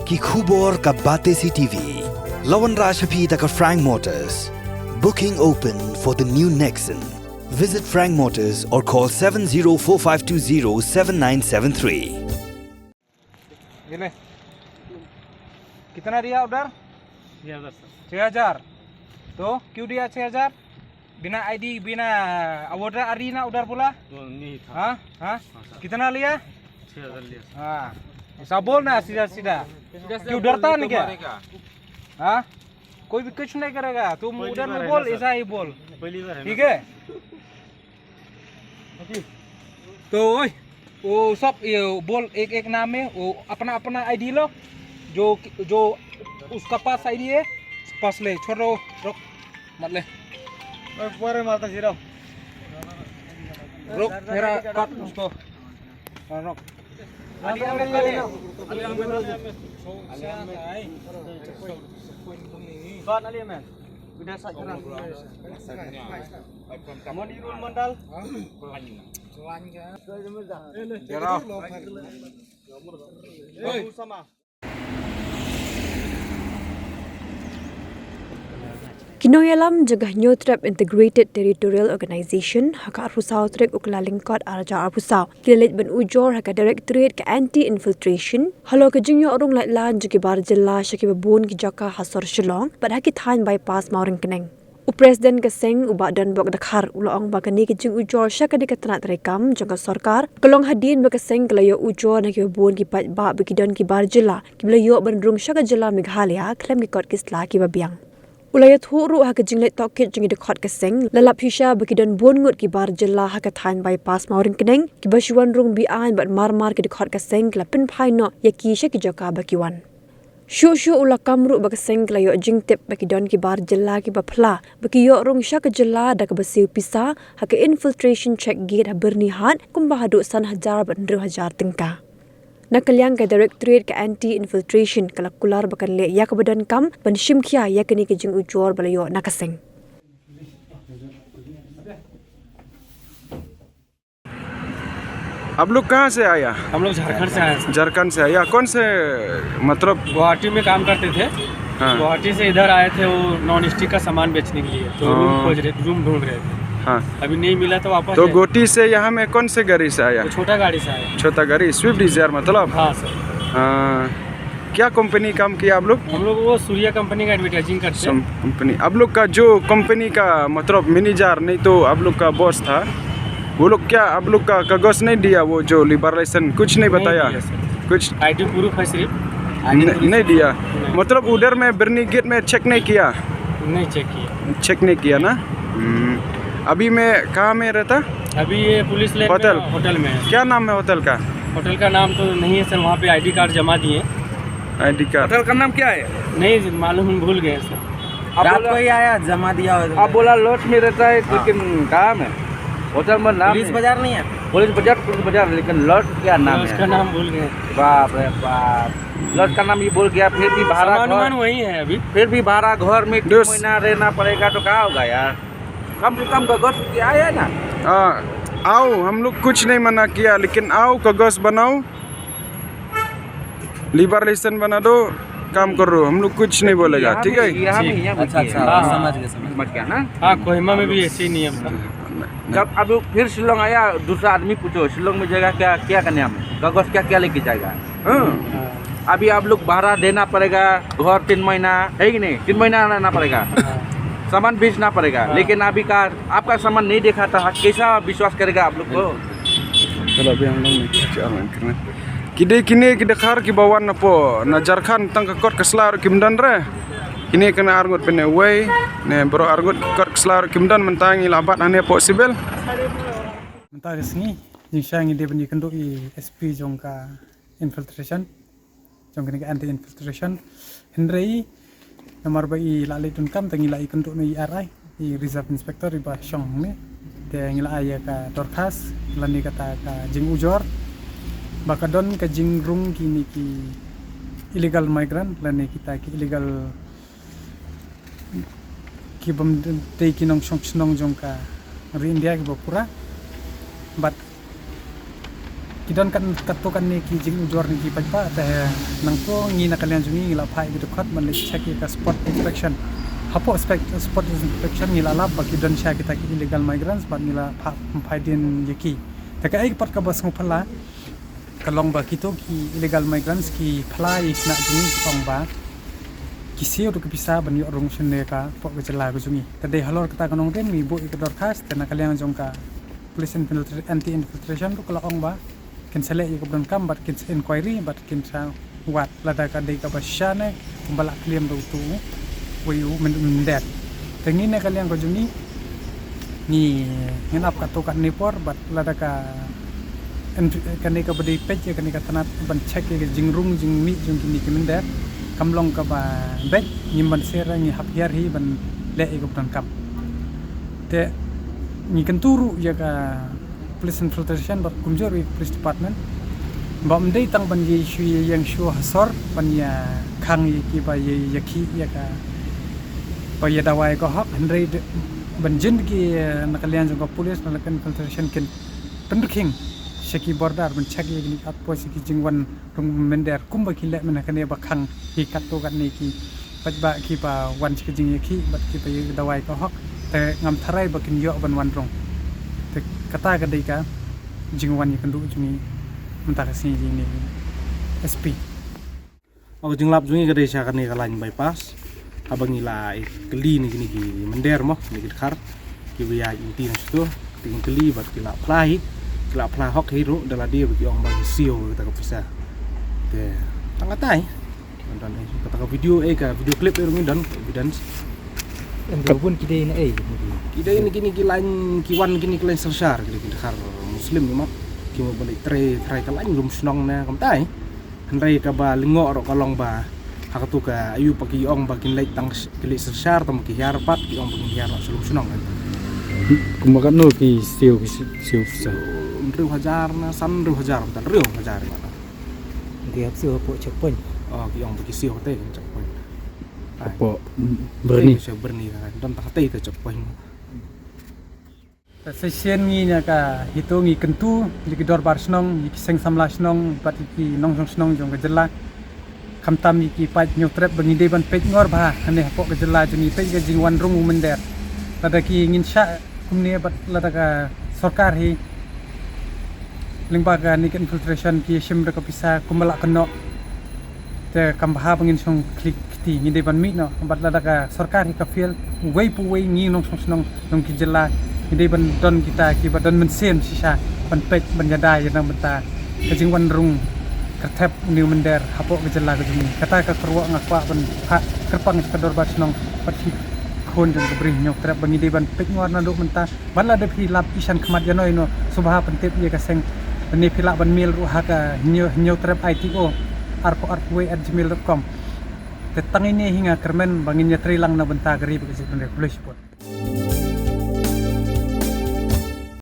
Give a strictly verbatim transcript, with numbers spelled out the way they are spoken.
Ki khubor ka Batesi T V. La wanrah sha phi da ka Frank Motors. Booking open for the new Nexon. Visit Frank Motors or call seven zero four five two zero seven nine seven three. ये ले। कितना दिया ऑर्डर? छह हज़ार, सर। छह हज़ार। तो क्यों दिया छह हज़ार? बिना आईडी, बिना वोटर आईडी ना उधर बोला? वो नहीं था। हाँ, हाँ। हाँ, सर। कितना लिया? छह हज़ार लिया, सर। हाँ, ऐसा बोल ना सीधा सीधा। सीधा सीधा क्यों बोल, डरता नहीं नहीं तो क्या? मारेगा। हाँ, कोई भी कुछ नहीं करेगा। तुम पहली उधर बार में है बोल, ना, सर। ऐसा ही बोल। पहली बार है ना, ठीक है? सर। तो ओए, वो सब ये बोल एक एक नाम में, वो अपना अपना आईडी लो, जो जो उसका पास आईडी है, पास ले, छोड़ो, रुक, मत ले। ओए, पूरे मारता सिरा। रुक, मेरा कट उसको। हाँ, रुक। Khan Ali Ahmed. Udah sa-, Monirul Mandal. Babu Sama. Ki nongïalam jong ka Hynñiewtrep Integrated Territorial Organization ha ka arphew saw tarik u Kyllalyngkot arhajar arphew saw ki la leit ban ujor ha ka Directorate ka Anti Infiltration halor ka jingïoh rung lait lan jong ki bar jylla sha kiba bun ki jaka ha sor Shillong bad ha ki thaiñ bypass Mawryngkneng. U President ka seng, u Bah Donbok Dkhar, u la ong ba kane ka jingujor sha kane ka tnat treikam jong ka sorkar ka long hadien ba ka seng ka la ïoh ujor na kiba bun ki paidbah ba ki don ki bar jylla kiba la ïoh ban rung sha ka jylla Meghalaya khlem ki kot ki sla kiba biang. U la ïathuh ruh ha ka jingleit tohkit jong ki dkhot ka seng, la lap shisha ba ki don bun ngut ki bar jylla ha ka thaiñ bypass Mawryngkneng kiba shu wan rung be-aiñ bad mar mar ki dkhot ka seng ki la pynphai noh ïa ki sha ki jaka ba ki wan. Shuh shuh u la kam ruh ba ka seng ka la ïoh jingtip ba ki don ki bar jylla kiba phla ba ki ïoh rung sha ka jylla da kaba siew pisa ha ka infiltration check gate ha Byrnihat kumba haduh san hajar bad hynriew hajar tyngka. Na ka liang ka Directorate ka Anti Infiltration ka la kular ba kan leh ïa kaba donkam ban shim khia ïa kane ka jingujor ba la ïoh na ka seng. आप लोग कहाँ से आया? हम लोग झारखंड से आए हैं, सर। झारखंड से आया। कौन से, मतलब? गुवाहाटी में काम करते थे। हाँ। गुवाहाटी से इधर आए थे वो नॉन स्टिक का सामान बेचने के लिए, तो रूम हाँ। खोज रहे, रूम ढूंढ रहे थे। हाँ। अभी नहीं मिला तो वापस तो आए। गुवाहाटी से यहाँ में कौन से गाड़ी से आया? वो छोटा गाड़ी से आया। छोटा गाड़ी, स्विफ्ट डिजायर मतलब? हाँ, सर। हाँ। क्या कंपनी काम किया आप लोग? हम लोग वो सूर्या कंपनी का एडवर्टाइजिंग करते हैं। सम-, कंपनी। आप लोग का जो कंपनी का, मतलब, मैनेजर, नहीं तो आप लोग का बॉस था, वो लोग क्या आप लोग का कागज नहीं दिया, वो जो लिबरलाइजेशन, कुछ नहीं नहीं बताया? दिया, सर। कुछ आईडी प्रूफ है सिर्फ। आईडी न-, प्रूफ नहीं है। दिया। नहीं। मतलब, उधर में बिरनी गेट में चेक नहीं किया? नहीं चेक किया। चेक नहीं किया ना? हम्म। अभी मैं कहाँ में रहता? अभी ये पुलिस लाइन में होटल? होटल में है। क्या नाम है होटल का? होटल का नाम तो नहीं है सर, वहाँ पे आईडी कार्ड जमा दिए। आईडी कार्ड। होटल का नाम क्या है? नहीं मालूम, भूल गए सर। आप रात बोला को ही आया, जमा दिया। आप बोला लॉज में रहता है, हाँ। लेकिन कहाँ में? होटल में नाम पुलिस नहीं। बाजार नहीं है? पुलिस बाजार, पुलिस बाजार, लेकिन लॉज क्या नाम है? उसका नाम भूल गए। बाप रे बाप, लॉज का नाम ही भूल गया, फिर भी भाड़ा सामान घर, वामान वही है अभी। फिर भी भाड़ा घर में तीन दोस्त। महीना रहना पड़ेगा तो क्या होगा यार? कम से कम कागज क्या है ना? हाँ, आओ, हम लोग कुछ नहीं मना किया, लेकिन आओ, कागज बनाओ, लिबरलाइजेशन बना दो, काम करो, हम लोग कुछ नहीं बोलेगा, यहाँ ठीक भी, है? यहाँ भी, ठीक। यहाँ भी अच्छा, किए। अच्छा, हाँ, हाँ। समझ गया, समझ गया। समझ गया ना? हाँ, कोहिमा में भी ऐसे ही नियम था। जब अब फिर शिलोंग आया, दूसरा आदमी पूछो, शिलोंग में जाएगा क्या, क्या करने हम? कागज क्या, क्या लेके जाएगा? हाँ। हाँ। अभी आप लोग भाड़ा देना पड़ेगा, घर तीन महीना, है कि नहीं? तीन महीना रहना पड़ेगा। हाँ। सामान बेचना पड़ेगा। हाँ। लेकिन अभी का आपका सामान नहीं देखा था, कैसा विश्वास करेगा आप लोग को? चलो, अभी हम लोग नहीं, क्या करना? Ki dei kine ki dkhar kiba wan napoh na Jharkhand tang ka kot ka sla ruh kim don re. Kine kane arngut pynne wei, ne baroh arngut kot ka sla ruh kim don, mynta ngi la bat hangne hapoh civil. Mynta ka sngi jingshai ngi dei ban ïakynduh ïa i S P jong ka infiltration, jong kane ka anti infiltration. Hynrei namar ba i la leit donkam, te ngi la ïakynduh na i R I, i Reserve Inspector, iba shong hangne. Te ngi la ai ïa ka dorkhas lane kata ka jingujor ba ka don ka jingrung kine ki illegal migrant lane kita ki illegal, ki bym dei ki nongshong shnong jong ka ri India kiba pura. Bad Ki don katto katne ki jingujor na ki paidbah, te nangta ngi na ka liang jong ngi ngi la phah ïa ki dkhot ban leit check ïa ka spot inspection. Hapoh spot inspection ngi la lap ba ki don sha kita ki illegal migrants bad ngi la phah pynphai dien ïa ki. Te kaei pat kaba sngewphylla ka long ba kito ki illegal migrants ki phla ïa ki khynnah jong ngi, ki ong ba ki siew da ka pisa ban ïoh rung shane ka hapoh ka jylla ka jong ngi. Te dei halor kata ka nongrim ngi buh ïa ka dorkhas, te na ka liang jong ka police infiltra- anti infiltration ruh ka la ong ba kin sa leh ïa kaba donkam bad kin sa inquiry bad kin sa wad lada ka dei kaba shisha ne kumba la claim da uto uwei u mynder. Te ngi na ka liang ka jong ngi ngi ngin ap katto katne por bad lada ka kane kaba dei peit ïa kane ka tnat ban check ïa ka jingrung jingmih jong kine ki mynder kam long kaba beit, ngim ban sher, ngi hap hiar hi ban leh ïa kaba donkam. Te ngi kyntu ruh ïa ka police infiltration bad kumjuh ruh ïa ka police department ba ym dei tang ban ïa shu ïa ïeng shuh ha sor ban ïa khang ïa kiba ïa ïa khih ïa ka ba ïa dawa ïa ka hok, hynrei ban jin ki na ka liang jong ka police na ka infiltration kin pynrkhing sha ki border ban check ïa kine ki outpost ïa ki jingwan rung mynder kumba ki leh mynne kane ba khang hi katto katne ki paidbah kiba wan sha ka jingïakhih bad kiba ïa dawa ïa ka hok. Te ngam tharai ba kin ïoh ban wan rung. Te kata ka dei ka jingwan ïakynduh jong ngi mynta ka sngi jong ngi S P. Ka jinglap jong ngi ka dei sha kane ka line bypass. Haba ngi la ïakylli na kine ki mynder mo, kine ki dkhar kiba ïaid lynti na shuh, te ngi kylli bad ki la phla hi, ki la phla hok hi ruh da lade ba ki ong ba ki siew kata ka pisa. Te tang katai. Kata ka video, eh, ka video clip eh ruh ngi don evidence. Em, ka bun ki dei na ei? Ki dei na kine ki line, ki wan kine ki line Syrshar, kine ki dkhar Muslim ni mo. Ki mo ba leit trei, trei ka line Lumshnong ne, kumtai. Hynrei kaba lyngngoh ruh ka long ba ha katu ka aïu pat ki ong ba kin leit tang ki leit Syrshar, tang ki hiar pat ki ong ba kin hiar noh sha Lumshnong. Kumba katno ki siew, ki siew pisa? Hynriew hajar na san hynriew hajar, hynriew hajar na. Ki hap siew hapoh checkpoint. Oh, ki ong ba ki siew katei checkpoint. Hapoh Byrni. Katei sha Byrni ka don ta katei ta checkpoint. Te shisien ngi na ka HITO ngi kyntu ïa ki dorbar shnong, ïa ki seng samla shnong bad ïa ki nongshong shnong jong ka jylla. Khamtam ïa ki paid Hynñiewtrep ba ngi dei ban peit ngor bha hangne hapoh ka jylla jong ngi, peit ka jingwan rung u mynder. Lada ki ngin shah kumne bad lada ka sorkar hi lyngba kane ka infiltration ki shim da ka pisa kumba la kynnoh. Te kam bha ba ngin shong khlieh kti, ngi dei ban mih noh bad lada ka sorkar hi ka fail, uwei pa uwei ngi nongshong shnong jong ki jylla ngi dei ban don kita kiba don mynsiem shisha ban peit ban ïada ïa na bynta ka jingwan rung kyrthep une u mynder hapoh ka jylla ka jong ngi. Kata ka kyrwoh nga kwah ban phah kyrpang sha ka dorbar shnong bad ki khun jong ka Bri Hynñiewtrep ba ngi dei ban peit ngor naduh mynta. Bad lada phi lap ishan khmat ïano ïano, sngewbha pyntip ïa ka seng, ne phi lah ban mail ruh ha ka Hynñiew, Hynñiewtrep I T O arphew arphew wei at gmail dot com. Te tang ine hi nga kyrmen ba ngin ïatrei lang na bynta ka ri bad ka jaitbynriew. Khublei shibun.